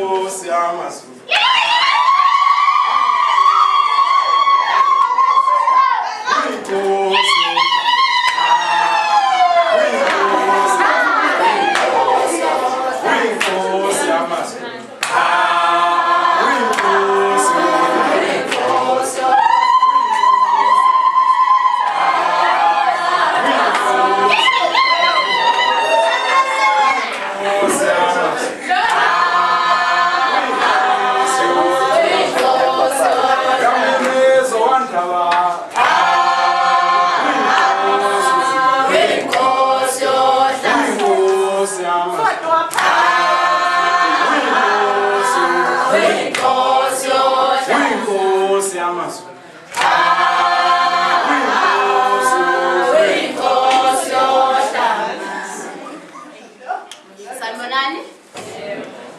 Uyinkosi yamaZulu. Uyinkosi. Uyinkosi. Uyinkosi yamaZulu. Uyinkosi. Uyinkosi yamaZulu. Kamemezo wandaba. Uyinkosi yamaZulu. Uyinkosi yamaZulu. Uyinkosi. Sanibonani.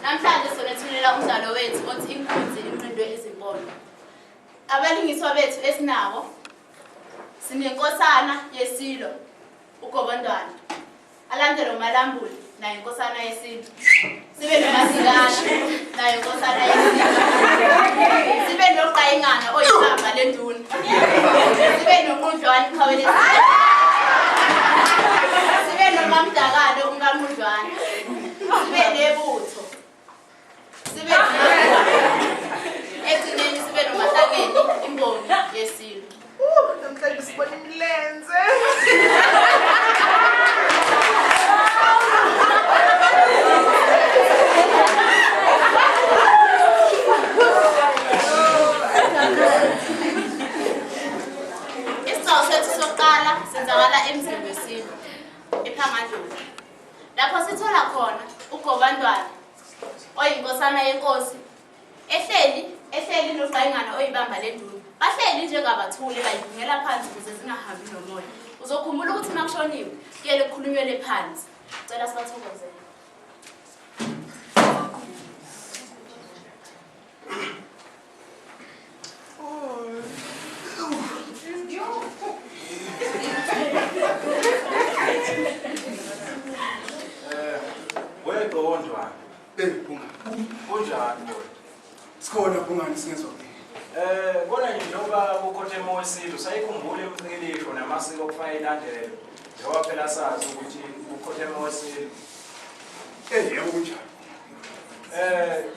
Namhlanje sonethulela umdlalo wethu othi inkunzi inqindwe izimpondo. Abalingiswa bethu esinabo sinenkosana yesilo uGobondwana. Alandele uMalambule naye inkosana yesilo. Sibe noMasikana naye inkosana yesilo. Sibe noQayingana oyibamba lenduna. Sibe noNqudlwane iqhawe lesilo. Sibe noMamdakane umkaNqudlwane. Sibe nebutho. Sibe ekugcineni sibe noMahlakeni imbongi yesilo. Namhlanje sibona imilenze. Isigcawu sethu sokuqala senzakala emzini wesilo ePhangadlovu. Lapho sithola khona uGobandwana oyinkosana yenkosi ehleli ehleli noQayingana oyibamba lenduna. Bahleli njengabathule bayibhungela phansi ukuze zingahambi nomoya. Uzokhumbula ukuthi uma kushoniwe kuyele kukhulunywele phansi. Cela sibathokozele. Wegqondwana. Eh, Bhungane. Kunjani boy? Sikhona Bhungane singezwa. Kona nje njengoba kukhothema wesilo sayikhumbula imicikilisho namasiko okufanele ilandelwe. Njengoba phela sazi ukuthi kukhothema wesilo. Eh, yebo kunjalo.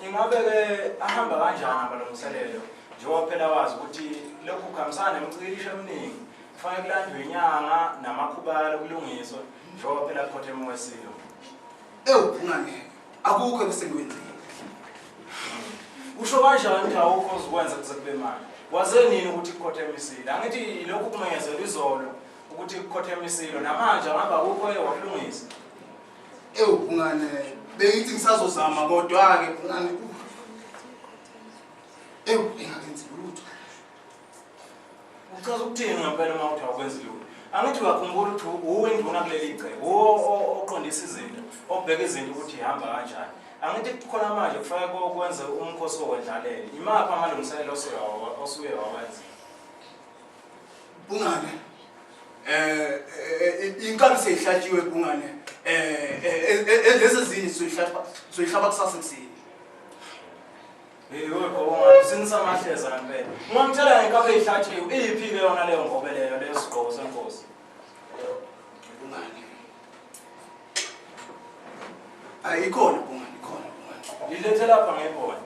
Ingabe ke ahamba kanjani amalungiselelo? Njengoba phela wazi ukuthi lokhu kuhambisana nemicikilisho eminingi. Kufanele kulandwe inyanga namakhubalo kulungiswe njengoba phela kukhothema wesilo. Ewu Bhungane, akukho ebesengikwenzile. Usho kanjani ukuthi awukho ozokwenza kuze kube manje? Waze nini ukuthi kukhothema isilo? Angithi lokhu kumenyezelwa izolo ukuthi kukhothema isilo namanje ngabe akukho wakulungisa. Ewu Bhungane, bengithi ngisazozama kodwa-ke Bhungane. Ewu, engakenzi lutho. Uchaza ukuthini ngempela uma uthi awukwenzi lutho? Angithi uyakhumbula ukuthi uwe induna kuleli gceke, uwe oqondisa izinto, obheka izinto ukuthi ihamba kanjani. Angithi khona manje kufanele kwenze umkhosi wokwendlalela. Imaphi amalungiselelo osuye wawenza? Bhungane, inkabi seyihlatshiwe Bhungane. Lezi ezinye sizoyihlaba sizoyihlaba kusasa ekuseni. Hey weqobongane usinisa amahleza ngempela. Ungangitshela ngenkabi eyihlatshiwe, iyiphi ke yona leyo ngobe leyo leyo sigqoko senkosi? Bhungane. Ayi ikhona Bhungane, ikhona Bhungane. Lilethe lapha ngiyibone.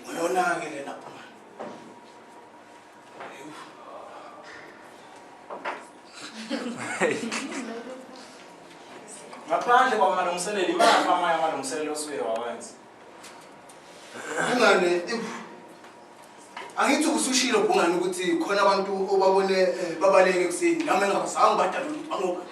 Uyona-ke lena Bhungane. Ngaphandle kwamalungiselelo, imaphi amanye amalungiselelo osuye wawenza? Bhungane, angithi usushilo Bhungane ukuthi khona abantu obabone babaleke ekuseni nami engingabazange badalule ukuthi bangobani.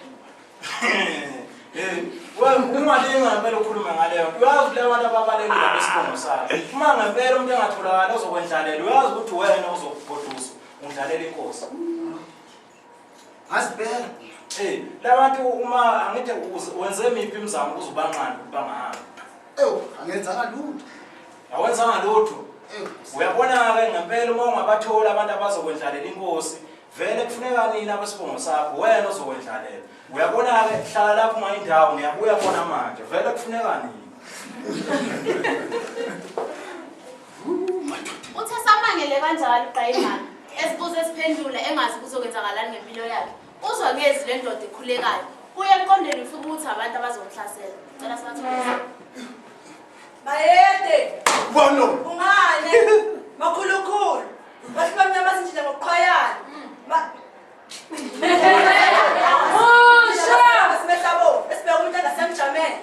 Ungalinga ngempela ukhulume ngaleyo nto. Uyazi ukuthi abantu ababalekile besibongo sakhe. Uma ngempela umuntu engatholakali ozokwendlalela, uyazi ukuthi wena ozokugodusa undlalela inkosi. Ngazibheka. Labantu uma angithi wenze miphi imizamo ukuze ubanqande ukuthi bangahambi? Ewu, angenzanga lutho. Awenzanga lutho. Ewu. Uyabona-ke ngempela uma ungabathola abantu abazokwendlalela inkosi, Vele kufuneka nini abesibongo sakho wena ozokwendlalela. Uyabona-ke hlala lapho ungayindawo ngiyabuya kona manje. Vele kufuneka nini. Uthe samangele kanjalo uGqayimana ezibuza esiphendula engazi kuzokwenzakalani ngempilo yakhe. Uzwa ngezwi lendoda ekhulekayo. Kuye emqondweni ufika ukuthi abantu abazomhlasela. Cela sibathole. Bayede! Bono. Ungane! Makhulukhulu! Bahluba mnyama sinjile ngokuqhwayana. Ma Usha! Simehlabo, esibheka umuntu angasemjamele.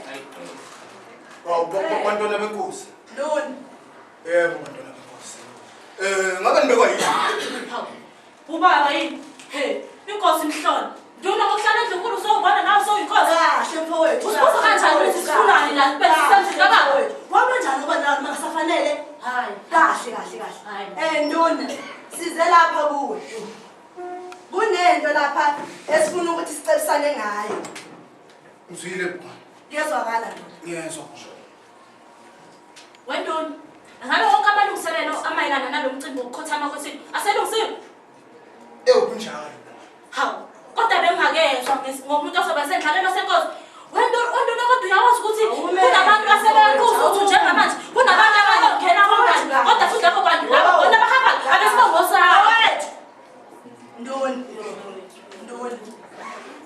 Awu bantwana benkosi. Nduna. Yebo bantwana benkosi. Eh ngabe nibekwa yini? Hawu. Ubaba yini? He, inkosi mhlolo. Nduna ngokuhlala endlunkulu sowubona nawe sowuyinkosi. Kahle mfowethu. Usibuza kanjani ukuthi sifunani la kube sisemzini kababa? Waba njani uba nawe mangasafanele? Hayi. Kahle kahle kahle. Hayi. Eh Nduna, size lapha kuwe. Kunento lapha esifuna ukuthi sicebisane ngayo. Ngizwile bhuti. Kuyezwakala Nduna. Ngiyezwa bhuti. Wenduna, ngabe wonke amalungiselelo amayelana nalo mcimbi wokukhothama kwesilo aselungisiwe? Ewu kunjalo. Hawu, kodwa bengingakezwa ngomuntu ozobe esendlalelo senkosi. Wenduna, wenduna kodwa uyawazi ukuthi Awume. kunabantu asebequza ukuthi njengamanje kunabantu abayongena komngani kodwa futhi labo bantu labo bona bahamba abesibongo sabo. Mfowethu. Nduna. Nduna.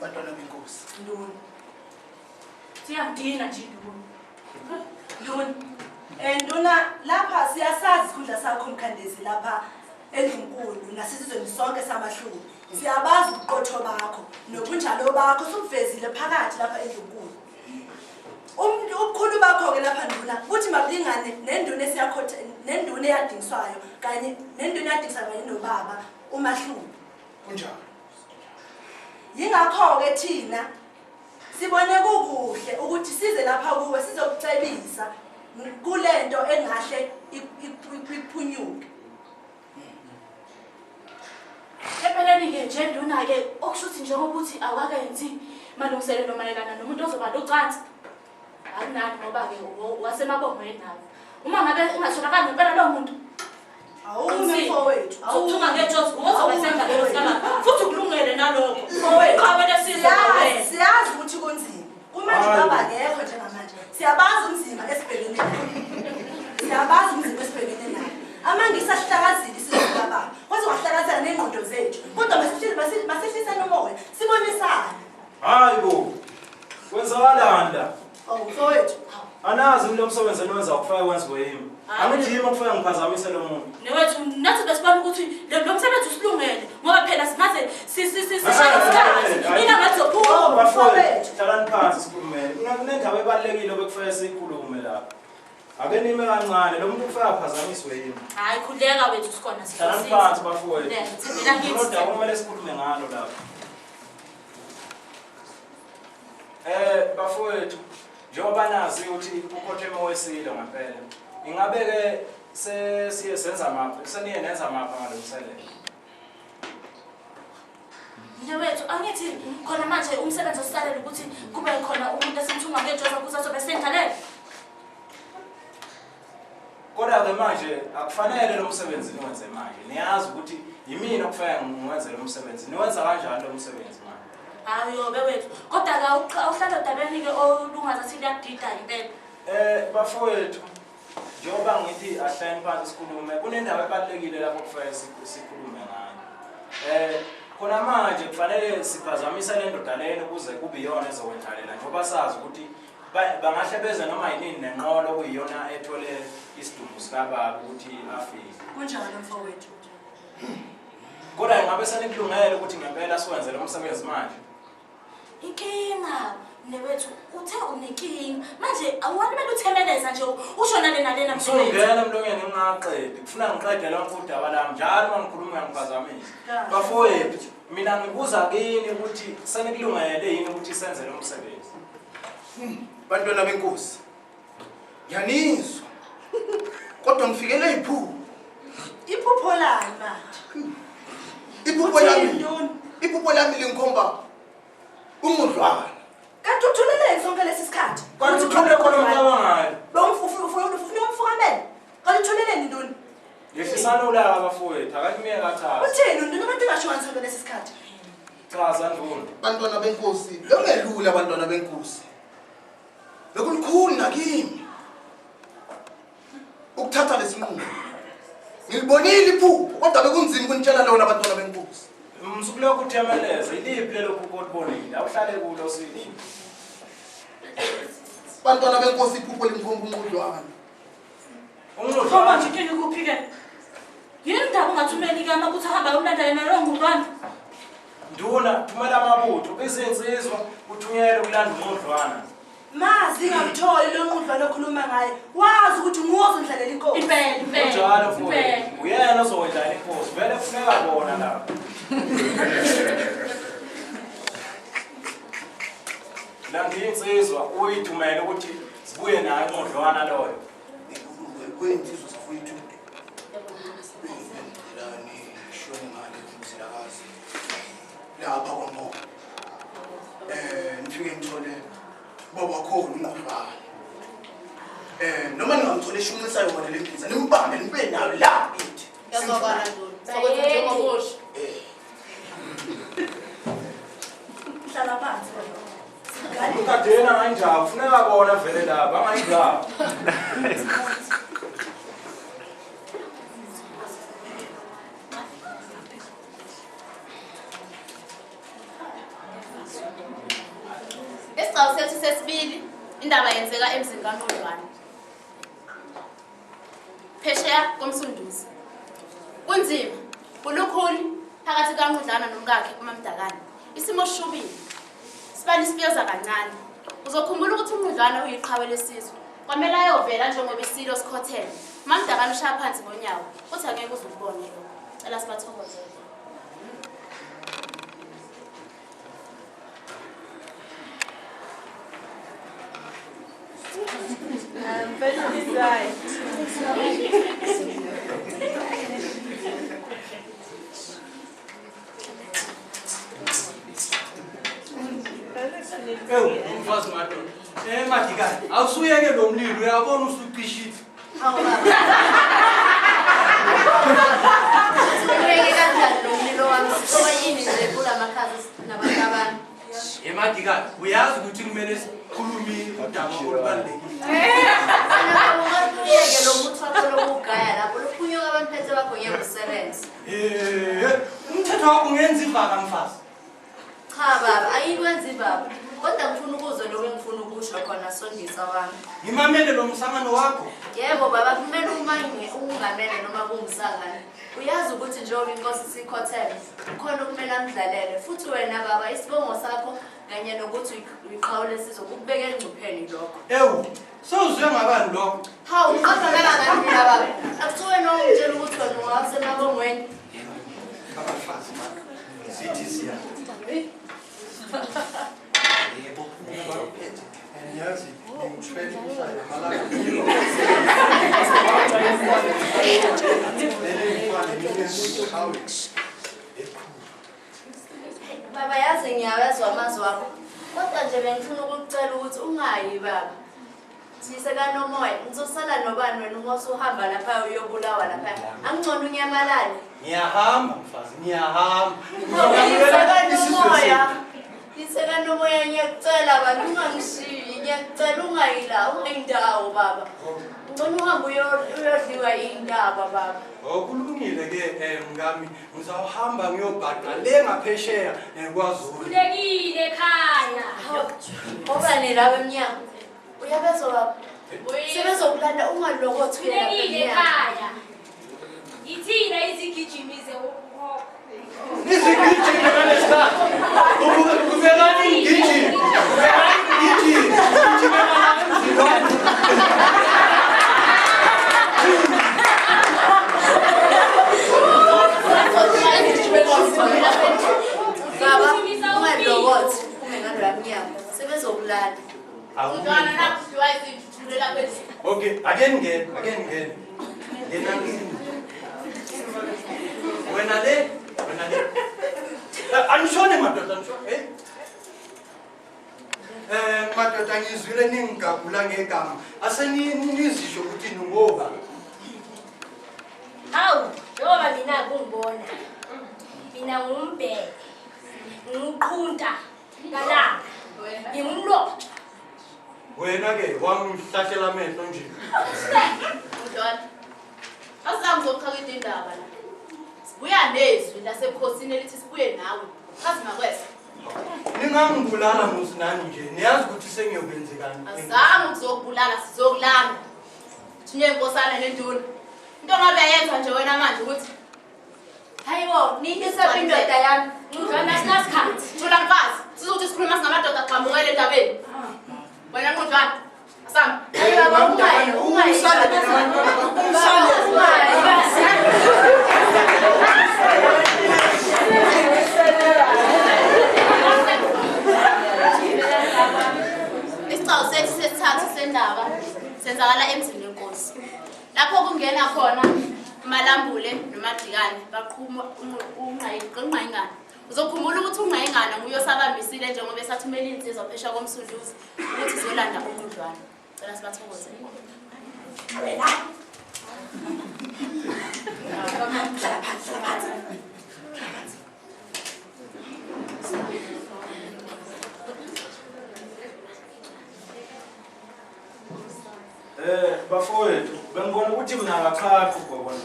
Bantwana benkosi. Nduna. Siyangidina nje induna. Nduna. Eh Nduna, lapha siyasazi isikhundla sakho Mkhandezi lapha endlunkulu nasesizweni sonke samaHlubi. Siyabazi ubuqotho bakho nobunjalo bakho subuvezile phakathi lapha endlunkulu. Ubukhulu bakho-ke lapha Nduna kuthi mabulingane nenduna esiyakhotha nenduna eyadingiswayo kanye nenduna eyadingiswayo kanye nobaba uMahlubi. Kunjalo. Yingakho-ke thina sibone kukuhle ukuthi size lapha kuwe sizokucebisa kulento engahle iphunyuke. Empeleni-ke nje nduna-ke okusho ukuthi njengoba uthi awukakenzi malungiselelo mayelana nomuntu ozoba nocansi akunani ngoba-ke wasemabongweni nawe uma ngabe ungatholakali ngempela lowo muntu Awume mfowethu. Uthunga ngejozi uzobe sendlalelo sikababa futhi ukulungele nalokho Mfowethu. Iqhawe lesizwe wena. Siyazi ukuthi kunzima. Kumanje Hayi. baba akekho njengamanje. Siyabazi umzimba esibhekene nawo. Siyabazi umzimba esibhekene nawo. Amangisi ahlakazile isizwe kababa. Kwaze kwahlakazela nengqondo zethu. Kodwa masehliseni umoya. Sibonisane. Hayi bo. Kwenzakalani la? Oh mfowethu. Anazi lo msebenzi eniwenza kufanele wenziwe yimi. Hayi. Angithi yimi okufanele ngiphazamise lo muntu. Newethu nathi besibona ukuthi lo msebenzi usilungele ngoba phela singaze sishaye isikhathi ilanga lizophuma. Bafowethu, hlalani phansi sikhulume. Kunendaba ebalulekile obekufanele siyikhulume lapha. Ake nime kancane, lo muntu kufanele aphazamiswe yimi. Hayi khuleka wethu sikhona Hlalani sizosiza. phansi bafowethu. Ne, thembela kithi. Kodwa kumele sikhulume ngalo lapha. Bafowethu, njengoba nazi ukuthi ukhotheme wesilo ngempela. Ingabe ke sesiye senza maphi? Seniye nenza maphi ngalomselelo? Mnewethu, angithi khona manje umsebenzi osisalele ukuthi kube khona umuntu esimthunga ngejozi ukuze azobe sendlalele. Kodwa ke manje akufanele lo msebenzi niwenze manje. Niyazi ukuthi yimina okufanele ngiwenze lo msebenzi. Niwenza kanjani lo msebenzi manje? Hayi yobe wethu. Kodwa ke awuhlale odabeni-ke olungazathi luyakudida impela. Bafowethu, njengoba ngithi ahlale phansi sikhulume, kunendaba ebalulekile lapho kufanele sikhulume ngayo. Khona manje kufanele siphazamise le ndoda lena ukuze kube iyona ezokwendlalela, njengoba sazi ukuthi bangahle beze noma yinini nenqolo okuyiyona ethole isidumbu sikababa ukuthi afike. Kunjalo mfowethu. Kodwa ingabe senikulungele ukuthi ngempela siwenze lo msebenzi manje? Inkinga mnewethu, uthe unenkinga manje awuwanimele uthemeleza nje usho nale nalena msebenzi. Usungena emlonyeni ngingaqedi, kufuna ngiqede lonke udaba lami njalo uma ngikhuluma uyangiphazamisa. Kahle. Bafowethu, mina ngibuza kini ukuthi senikulungele yini ukuthi senze lo msebenzi? Bantwana benkosi, ngiyanizwa kodwa ngifikele iphupho. Iphupho lani manje? Iphupho lami, Uthini, Ntoni? iphupho lami lingikhomba umudlwana. Kanti uthuleleni sonke lesi sikhathi? Kanti uthule khona umcabangayo. Ufuna umfukamele? Kanti uthuleleni Ntoni? Yehlisani ulaka abafowethu, akanimiyeke achaze. Uthini nduna abantu ngasho sonke lesi sikhathi? Chaza nduna. Bantwana benkosi, bekungelula abantwana benkosi. Bekulukhuni nakimi ukuthatha lesinqumo. Ngilibonile iphupho kodwa bekunzima ukunitshela lona abantwana benkosi. Msukulokhu uthemeleze, iliphi lelo phupho olibonile? Awuhlale kulo sini. Bantwana benkosi iphupho limkhomba uNqudlwana. UNqudlwana Manje inkinga ikuphi-ke? Yini ndaba ungathumeli-ke amabutho ahamba ayomlanda yena lowo Nqudlwana? Nduna, thumela amabutho, izinsizwa uthunyelwe kulanda uNqudlwana. Mazi ngamtholi lo Nqudlwana okhuluma ngaye. Wazi ukuthi nguwe ozondlalela inkosi. Impela, impela. Kunjalo mfowethu. Impela. Uyena ozowendlala inkosi, vele kufuneka bona lapha. Landa insizwa uyithumele ukuthi sibuye naye uNqudlwana loyo. Kweyinsizwa zafowethu. Ngicela nishone ngale kuMzilakazi. Lapha kwaMbobo. Nifike nithole baba khona uNqudlwana. Noma ningamtholi eshunqisa yona le mbiza, nimbambe nibe nayo la kithi. Ngiyazwakala nduna. Sokwenza njengokusho. Hlala phansi wena. Sigane. Ukadena ngayindawo, kufuneka bona vele lapha, angayindawo. Isigcawu sethu sesibili, indaba yenzeka emzini kaNqudlwana. Phesheya koMsunduzi. Kunzima, kulukhuni phakathi kaNqudlwana nomkakhe uMaMdakane. Isimo sishubile. Sibani sibiyoza kancane. Uzokhumbula ukuthi uNqudlwana uyiqhawe lesizwe. Kwamele ayovela njengoba isilo sikhotheme. UMaMdakane ushaya phansi ngonyawo, uthi angeke uze ukubone lokho. Cela sibathokozele. Ewu, mfazi madoda. Madikane, awusuyeke lo mlilo, uyabona usucishile. Hawu baba. Uyeke kanjani lo mlilo wami? Sixoka yini nje kulamakhaza nabantu abami? Madikane, uyazi ukuthi kumele sikhulume udaba olubalulekile. Wena baba ungathi uyeke lo muthi wakho lokugaya lapho, lophunyuka abamphethe bakho ngeke usebenze. Umthetho wakho ungenza ivaka mfazi. Cha baba, ayikwenzi baba. Kodwa ngifuna ukuzwa lokho engifuna ukusho khona Sondisa wami. Ngimamele lo msangano wakho. Yebo baba, kumele uma ungamele noma kuwumsangano. Uyazi ukuthi njengoba inkosi sikhothele, kukhona okumele amdlalele. Futhi wena baba, isibongo sakho kanye nokuthi uyiqhawule sizwe kukubeka engcupheni lokho. Ewu, sewuzwe ngabani lokho? Hawu, ngiqapha ngani mina baba? Akuthiwe wena ungitshela ukuthi wena ungawasemabongweni. Abafazi sithi siya. Yebo, baphethe. Ngiyazi ngithwele umhlaba malanga. Baba yazi ngiyawezwa amazwi akho. Kodwa nje bengifuna ukukucela ukuthi ungayi baba. Siseka nomoya, ngizosala nobani wena uma usuhamba lapha uyobulawa lapha. Angcono unyamalale. Ngiyahamba mfazi, ngiyahamba. Siseka nomoya. Siseka nomoya ngiyakucela baba, ungangishiyi, ngiyakucela ungayi la, ungayindawo baba. Ngcono uhambe uyodliwa indaba baba. Oh kulungile ke mngami, ngizawuhamba ngiyobhaqa le ngaphesheya kwaZulu. Khulekile ekhaya. Obani la emnyango? Uyabezwa baba? Sebezokulanda ungalokothi uye lapha Khulekile emnyango. ekhaya. Yithina izigijimi zewokukhokha. Izigijimi ngalesikhathi. Ubekani ngigijimi. Ubekani ngigijimi. Gijimela la emzini wami. Baba, ungalokothi ume ngaloya mnyango. Sebezokulanda. Umntwana nakudliwa izinto uthulela phezulu. Okay, ake ngene, ake ngene. Ngena ngene. Wena le, wena le. Anishone madoda, anishone. Hey. Madoda ngizwile ningigagula ngegama. Ase nizisho ukuthi ningoba. Hawu, njengoba mina kungibona. Mina ngumbheke. Ngiqhunta kalanga. Ngingumlotsha. Wena ke wangihlahlela amehlo nje. Mdlwana. Asizange uzoqhakida indaba la. Sibuya nezwi lasebukhosini elithi sibuye nawe. Chazi makwesa. Ningangibulala musinani nje. Niyazi ukuthi sengiyokwenzekani. Azange ukuzokubulala sizokulanda. Thunye inkosana nenduna. Into ngabe yayenza nje wena manje ukuthi hayibo, niyisaphi indoda yami? Mdlwana sinasikhathi. Thula mfazi. Sizokuthi sikhuluma singamadoda aqhamukele endabeni. Wena Nqudlwana. Asami. Hayi baba, ungayi, ungayi. Isigcawu sethu sesithathu sendaba senzakala emzini wenkosi. Lapho kungena khona uMalambule noMadikane baqhuma uNgqayingana. Uzokhumbula ukuthi uNgqayingana nguye osabambisile njengoba esathumela insizwa phesha koMsunduzi ukuthi izolanda uNqudlwana. Cela sibathokoze. Wena. Hlala phansi, hlala phansi. Bafowethu, bengibona ukuthi mina ngaqhaqa ugobona.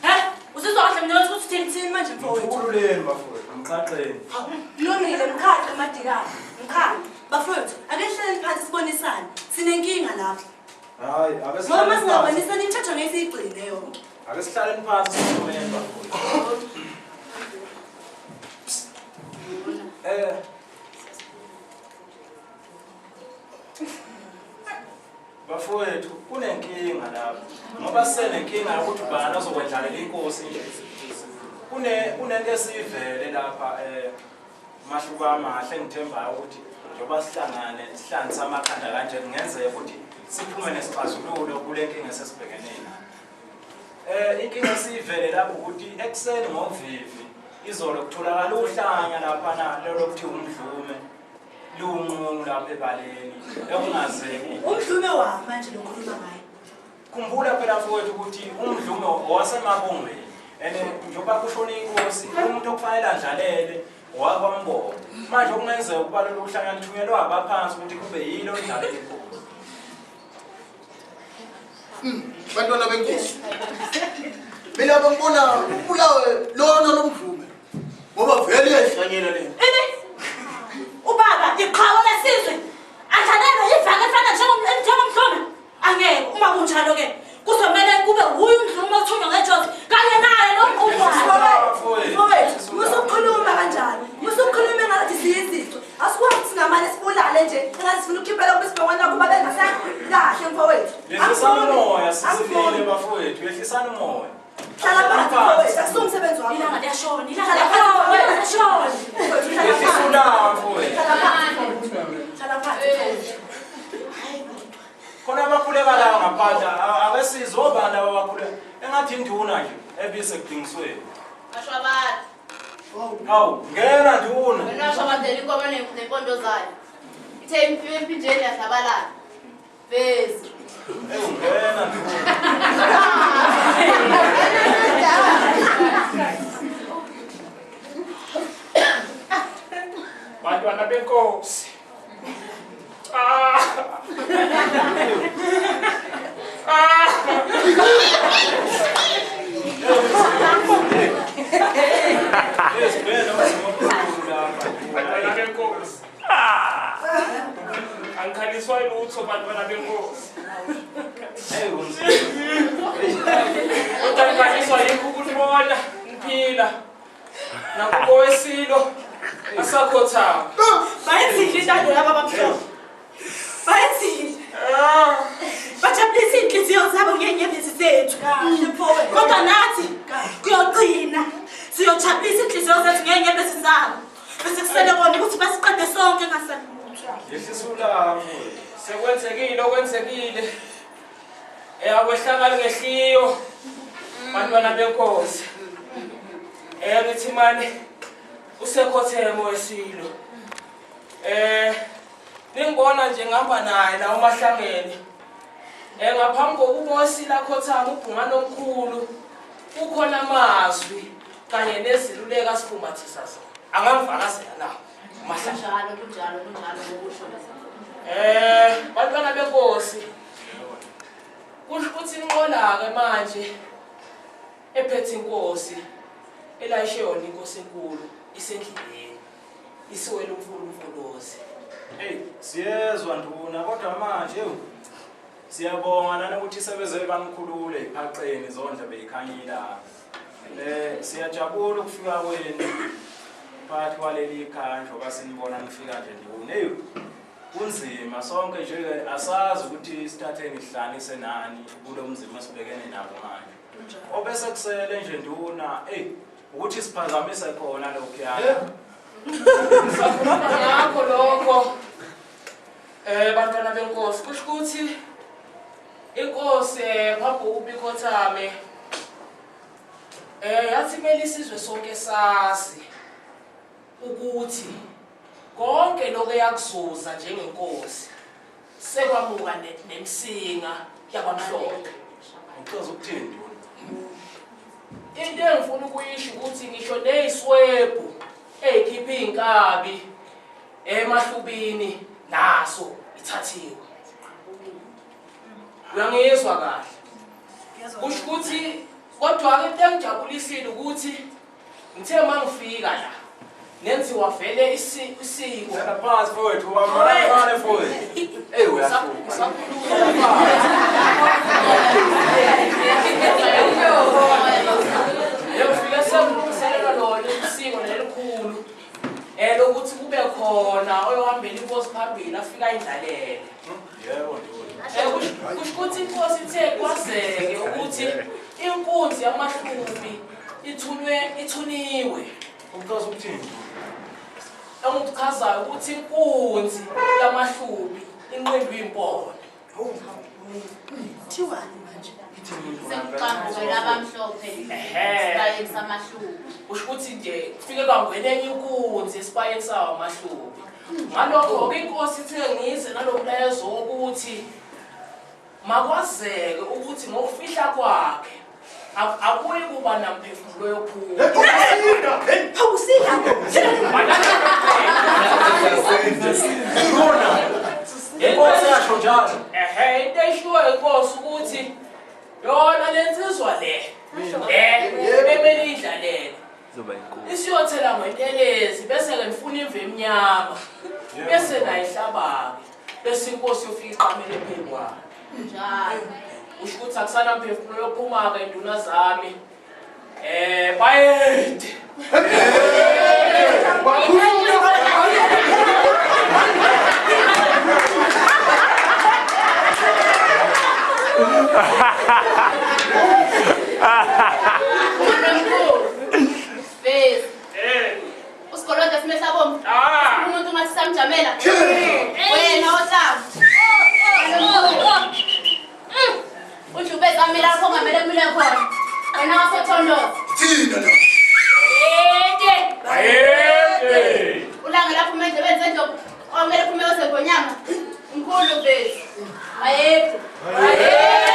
He? Usizwa kahle mina ukuthi uthini manje mfowethu? Ngikhululeni bafowethu, ngiqhaqeni. Kulungile mkhathi Madikane. Mkhathi. Bafowethu, ake sihlale phansi sibonisane. Sinenkinga lapha. Hayi, ake Ngoba sihlale phansi. singabonisani imithetho ngeke siyigcine yonke. Ake sihlaleni phansi sikhulumeni bafowethu. Bafowethu, kunenkinga lapha. Ngoba senenkinga yokuthi ubani ozokwendlalela inkosi nje. Kunento esivele lapha Mahluko amahle engithembayo ukuthi njengoba sihlangane sihlanganise amakhanda kanje kungenzeka ukuthi siphume nesixazululo kule nkinga esesibhekene nayo. Inkinga esivele lapho ukuthi ekuseni ngovivi izolo kutholakala uhlanya lapha na lolo kuthiwa umdlume lunqunu lapha ebaleni ekungazeki. Umdlume wa manje lokhuluma ngaye. Khumbula phela mfowethu ukuthi umdlume owasemabongweni and njengoba kushona inkosi umuntu okufanele andlalele owakwambona. Manje okungenzeka ukuba lolu hlanya luthunyelwa abaphansi ukuthi kube yilo ondlalela inkosi. Bantwana benkosi. Mina bengibona ubulawe lona lomdlume ngoba vele iyayihlanyela le. Ini? Ubaba iqhawe lesizwe. Andlalelwe ivaka efana njengomdlume. Angeke uma kunjalo ke kuzomele kube wuye umdlume othunywa ngejozi kanye naye lo mqungwana. Mfowethu, musukhuluma kanjani? Musukhuluma ngathi siyizico. Asikwazi singamane sibulale nje. Engathi sifuna ukukhiphela kubesibongwana kuba bengasekho kahle mfowethu. Yehlisani umoya sisibile bafowethu, yehlisani umoya. Hlala phansi mfowethu, akusiwumsebenzi wakho. Ilanga liyashona, ilanga liyashona. Yehlisa ulaka mfowethu. Hlala phansi mfowethu. Hlala phansi mfowethu. Khona abakhuleka la ngaphandle akesizwe obani laba abakhuleka. Engathi induna nje ebise kudingisweni. Mashwabadla. Hawu, ngena nduna. Wena washwabadela inkomo nempondo zayo. Ithe empinjeni yahlabalala. Vezi. Ewu ngena nduna. Bantwana benkosi. Bantwana benkosi. Angikhaliswa lutho bantwana benkosi. Kodwa ngikhaliswa yikho ukunibona ngiphila. Nakubo wesilo asakhothama. Bayenzile intando yabo abamhlophe. Bayenzile. Bajabulisa iy'nhliziyo zabo ngey'nyembezi zethu. Kodwa nathi kuyogcina siyojabulisa iy'nhliziyo zethu ngey'nyembezi zabo. Bese kusele kona ukuthi basiqede sonke ngaselutho. Yehlisa ulaka mfowethu. Sekwenzekile okwenzekile. Akwehlakali ngehliyo bantwana benkosi. Ngithi mani usekhothemo wesilo. Ningibona nje ngihamba naye la uMahlangene. Ngaphambi kokuba owesilo akhothame uBhungane omkhulu Kukhona amazwi kanye neziluleko asifumbathisa zona. Angangifakazela na? Kunjalo, kunjalo, kunjalo ngokusho. Bantwana benkosi. Kusho ukuthi inqola-ke manje ephethe inkosi elayishe yona inkosi enkulu isendleleni isiwele umfula uMfolozi. Hey, siyezwa nduna kodwa manje siyabonga nanokuthi sebeze banikhulule iphaqeni zondla beyikhanyila. Siyajabula ukufika kwenu phakathi kwaleli khaya njengoba sinibona nifika nje nduna. Hey, kunzima sonke nje asazi ukuthi sithatheni sihlanise nani kulo mzimba sibhekene nabo manje. Obese kusele nje nduna, hey, ukuthi siphazamise khona lokhuya. Sakhuluma ngakho lokho. Bantwana benkosi, kusho ukuthi inkosi phambi kokuba ikhothame yathi kumele isizwe sonke sazi ukuthi konke lokho eyakuzuza njengenkosi sekwamuka nemsinga yakwamhlophe. Uchaza ukuthini nduna? Into engifuna ukuyisho ukuthi ngisho neyiswebhu eyikhipha iy'nkabi emahlubini naso ithathiwe. Uyangizwa kahle? Kusho ukuthi kodwa-ke into engijabulisile ukuthi ngithe uma ngifika la nenziwa vele isiko. Hlala phansi mfowethu, ubamane mfowethu. Ey uyahlupha. Ngifike sekulungiselelwa lona isiko lelikhulu lokuthi kube khona oyohambela inkosi phambili afike ayidlalele. Yebo nduna. Kusho ukuthi inkosi ithe kwazeke ukuthi inkunzi yamahlubi ithuniwe. Uchaza ukuthini? Engikuchazayo ukuthi inkunzi yamahlubi inqindwe impondo. Thiwani manje? Sekuqambukela abamhlophe esibayeni samahlubi. Kusho ukuthi nje kufike kwangena enye inkunzi esibayeni sawo amahlubi. Ngalokho-ke inkosi ithe ngize nalo mlayezo wokuthi makwazeke ukuthi ngokufihla kwakhe akuyi kuba namphefumulo yophuma. Inkosi yasho njalo. Into eshiwo inkosi ukuthi yona le nsizwa le bemele idlalele isiyothela ngentelezi bese-ke nifuna imvu emnyama bese nayihlaba-ke bese inkosi yofika iqamele phezu kwayo. Njalo. Kusho ukuthi akusanamphefumulo yophuma-ke induna zami. Bayede. Mkhulu. Vezi. Usigolode simehla bomvu. Umuntu ungathi samjamela. Wena ohlamba. Ujube zamile lapho ngamele kumile khona. Wena waseThondoza. Thina la. Yede. Ulange lapho umendlebeni sendlovu. Okumele kuphume osengonyama. Mkhulu Vezi. Bayede. Bayede.